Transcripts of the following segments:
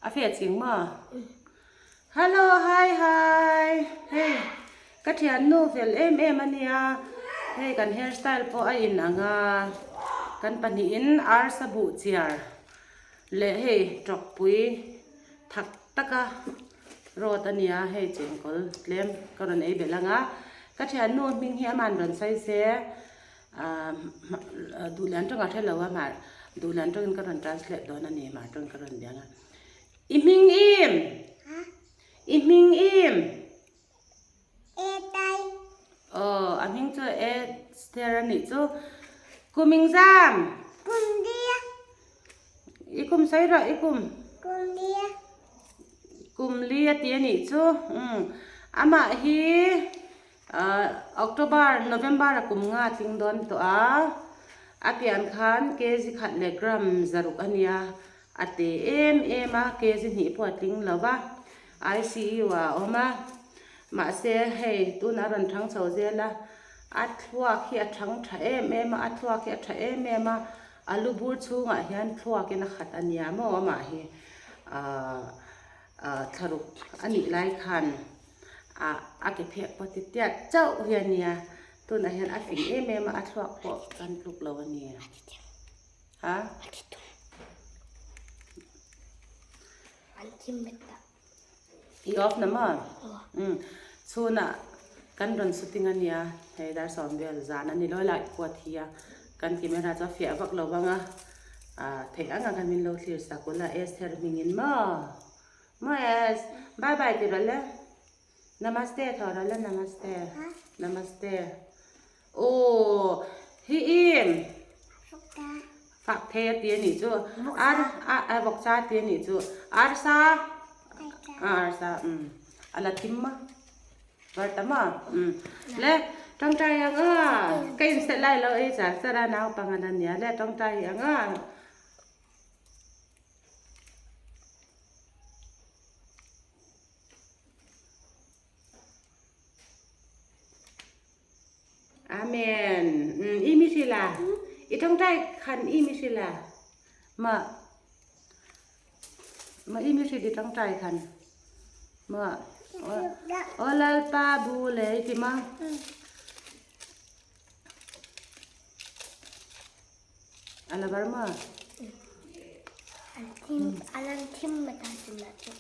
A feh ching maw? Hello hi hi hei ka thiannu fel em em a nia hei kan hair style pawh a in ang a kan pahnihin arsa buh chiar leh hei tawkpui thak taka rawt a nia hei chengkawl tlem ka rawn ei belh ang a ka thiannu hming hi aman rawn sawi se Ahh duhlian tawng a hre lo a mah duhlian tawngin ka rawn translate dawn a ni mah tawng ka rawn biang a i hming im i hming im aw a hming chu Esther a nih chu kum engzam i kum sawi rawh i kum kum li a ti a nih chu amah hi. October, November a kum nga tling dawn tawh a, a pian khan kg khat leh gram zaruk a nia, a te em em a, kg hnih pawh a tling lo va, ICU ah a awm a, mahse hei tunah a rawn thang chho zel a, a thluak hi a thang tha em em a, a thluak hi a tha em em a, a lu bur chhungah hian thluakin a khat a nia maw amah hi ahh thlaruk a nih lai khan. ah a ke phek pawh ti tiat chauh hi a nia tunah hian a fing em em a a thluak pawh kan tluk lo a ni ha i off na maw um chhunah kan rawn shooting a nia hei dar sawm vel zan a ni lawi lai kuat hi a kan camera chu a fiah vak lo vang a ah theih ang ang khan min lo thlir sak ula Esther hmingin maw. Maw bye bye ti rawh le namaste thaw rawh le namaste namaste aw hi im fak thei a ti a nih chu ar a vawksa a ti a nih chu arsa arsa um a la thim ma var ta maw um le tawngtai ang a ka inset lai lo ei char char a naupang an ania le tawngtai ang a. Amen. I mi hrila. I tawngtai khan i mi hrila. Ma ma i mi hril i tawngtai khan. Ma o lalpa bu le i ti ma. A la var maw? A lan thim ma ta cun ah cun.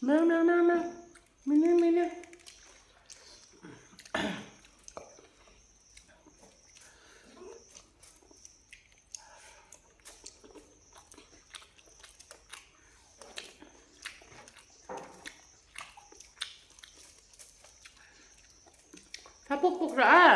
Mau mau mau mau. Mini mini. Tha puk puk rawh a.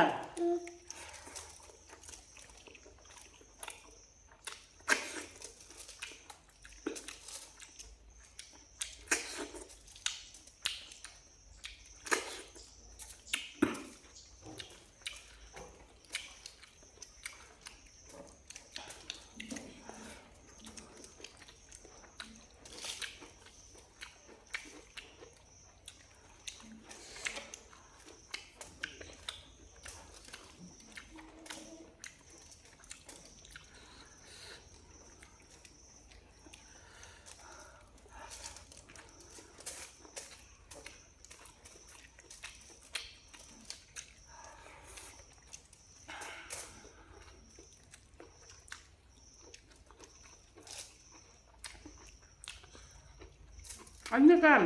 An ni kan.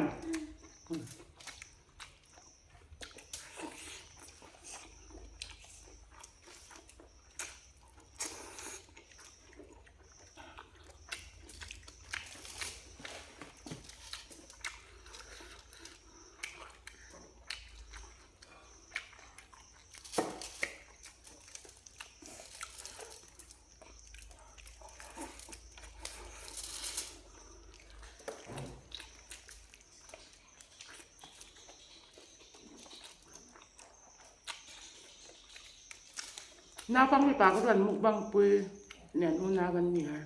Naupang mipa ka chuan mukbang pui nen unau an ni a.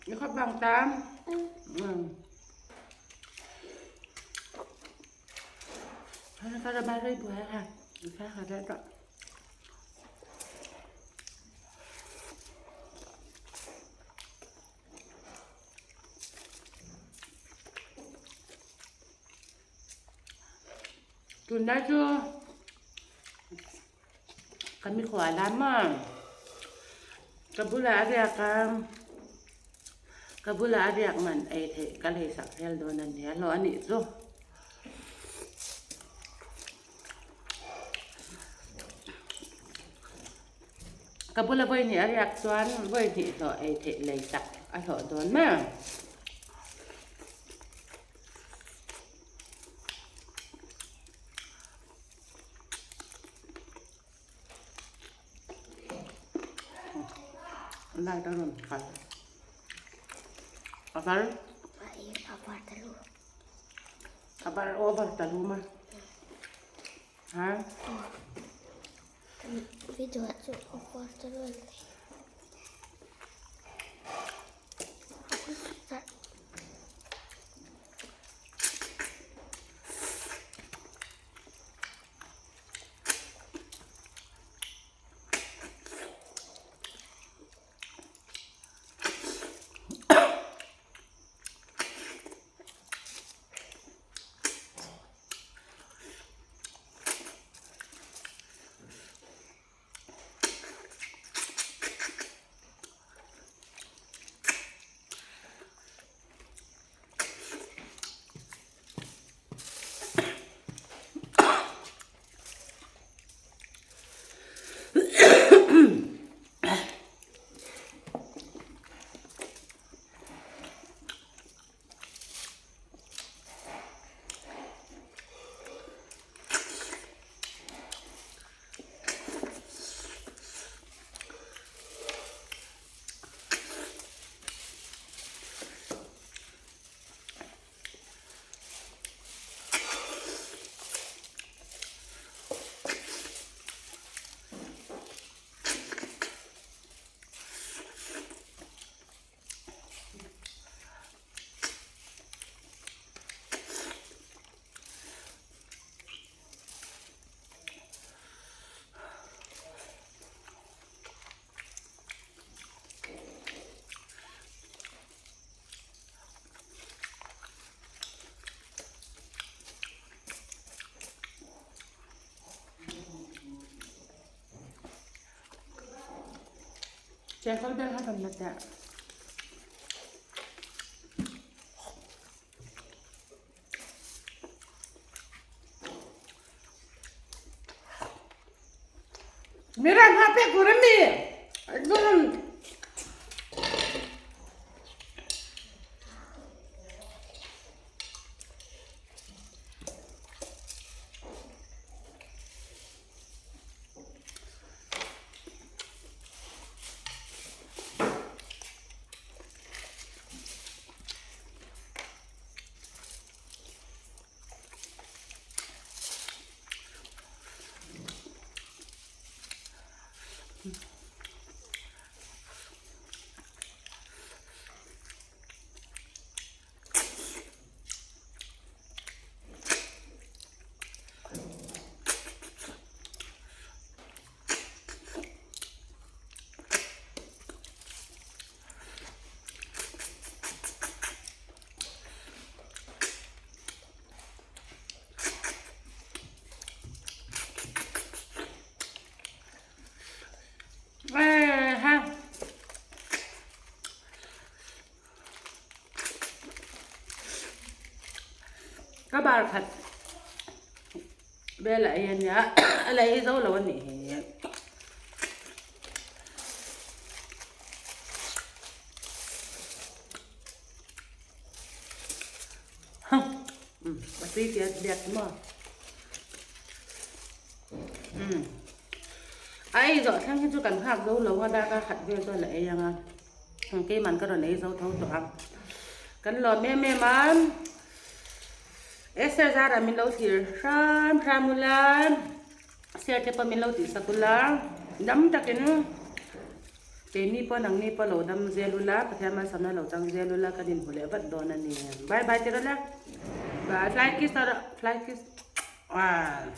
I khawp bang tam. Tunlai chu ka mikhual lam a, ka bulah a riak a, ka bulah a riak man ei theih ka lei sak vel dawn a nia hlawh a nih chu. Ka bula vawi hnih a riak chuan vawi hnih hlawh ei theih lei sak a hlawh dawn mai ang. Light a rawn kal. A var. A var ta lu. A var over ta lu ma. Ha? Video chu a var ta lu. Chengkawl bel kha rawn la teh. Mira hna pek tur a mi. Ka bar khat vel ah hian nia a la ei zo lo a nih hi. A tui tia biak maw. A ei zawh thleng hi chu kan nghak zo lo a darkar khat vel chuan a ei ang a. Keiman ka rawn ei zo tho tawh ang. Kan lawm em em a. Esther zara min lo thlir hram hram ula. Share te pawh min lo tih sak ula. Dam takin keini pawh nangni pawh lo dam zel ula. Pathian malsawmna lo chang zel ula kan inhmu leh vat dawn a ni. Bye bye tirh ula. Bye fly kiss rawh fly kiss. Ahh.